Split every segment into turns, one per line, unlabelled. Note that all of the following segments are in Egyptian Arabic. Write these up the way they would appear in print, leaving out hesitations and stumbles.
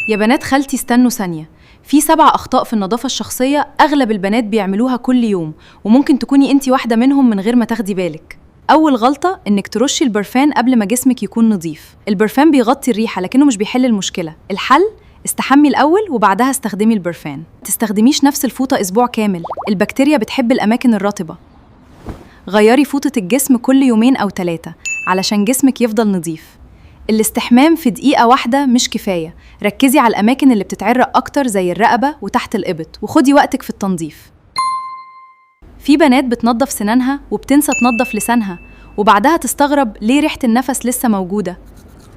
يا بنات خالتي استنوا ثانية، في 7 أخطاء في النظافة الشخصية أغلب البنات بيعملوها كل يوم، وممكن تكوني انتي واحدة منهم من غير ما تاخدي بالك. أول غلطة إنك ترشي البرفان قبل ما جسمك يكون نظيف. البرفان بيغطي الريحة لكنه مش بيحل المشكلة. الحل؟ استحمي الأول وبعدها استخدمي البرفان. تستخدميش نفس الفوطة أسبوع كامل، البكتيريا بتحب الأماكن الرطبة. غيري فوطة الجسم كل يومين أو 3 علشان جسمك يفضل نظيف. الاستحمام في دقيقة واحدة مش كفاية، ركزي على الأماكن اللي بتتعرق أكتر زي الرقبة وتحت الإبط، وخدي وقتك في التنظيف. في بنات بتنظف سنانها وبتنسى تنظف لسانها، وبعدها تستغرب ليه ريحة النفس لسه موجودة.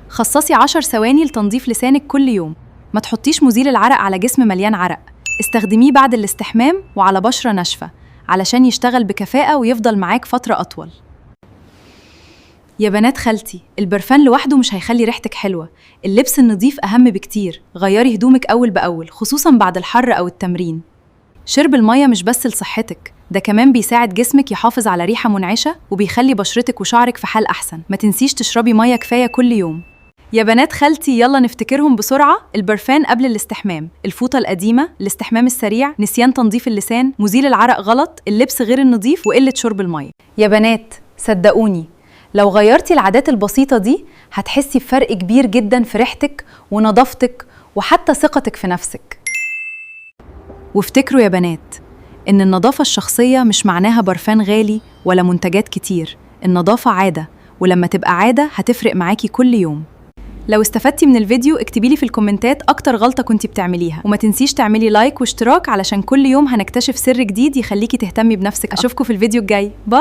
خصصي 10 ثواني لتنظيف لسانك كل يوم. ما تحطيش مزيل العرق على جسم مليان عرق، استخدميه بعد الاستحمام وعلى بشرة ناشفة علشان يشتغل بكفاءة ويفضل معاك فترة أطول. يا بنات خالتي، البرفان لوحده مش هيخلي ريحتك حلوة، اللبس النظيف أهم بكتير. غيري هدومك أول بأول، خصوصاً بعد الحر أو التمرين. شرب المية مش بس لصحتك، ده كمان بيساعد جسمك يحافظ على ريحة منعشة وبيخلي بشرتك وشعرك في حال أحسن. ما تنسيش تشربي مية كفاية كل يوم. يا بنات خالتي يلا نفتكرهم بسرعة: البرفان قبل الاستحمام، الفوطة القديمة، الاستحمام السريع، نسيان تنظيف اللسان، مزيل العرق غلط، اللبس غير النظيف، وقلة شرب المية. يا بنات صدقوني، لو غيرتي العادات البسيطة دي هتحسي بفرق كبير جدا في ريحتك ونظافتك وحتى ثقتك في نفسك. وافتكروا يا بنات إن النظافة الشخصية مش معناها برفان غالي ولا منتجات كتير، النظافة عادة، ولما تبقى عادة هتفرق معاكي كل يوم. لو استفدتي من الفيديو اكتبيلي في الكومنتات أكتر غلطة كنتي بتعمليها، وما تنسيش تعملي like واشتراك علشان كل يوم هنكتشف سر جديد يخليكي تهتمي بنفسك. أشوفكم في الفيديو الجاي، bye.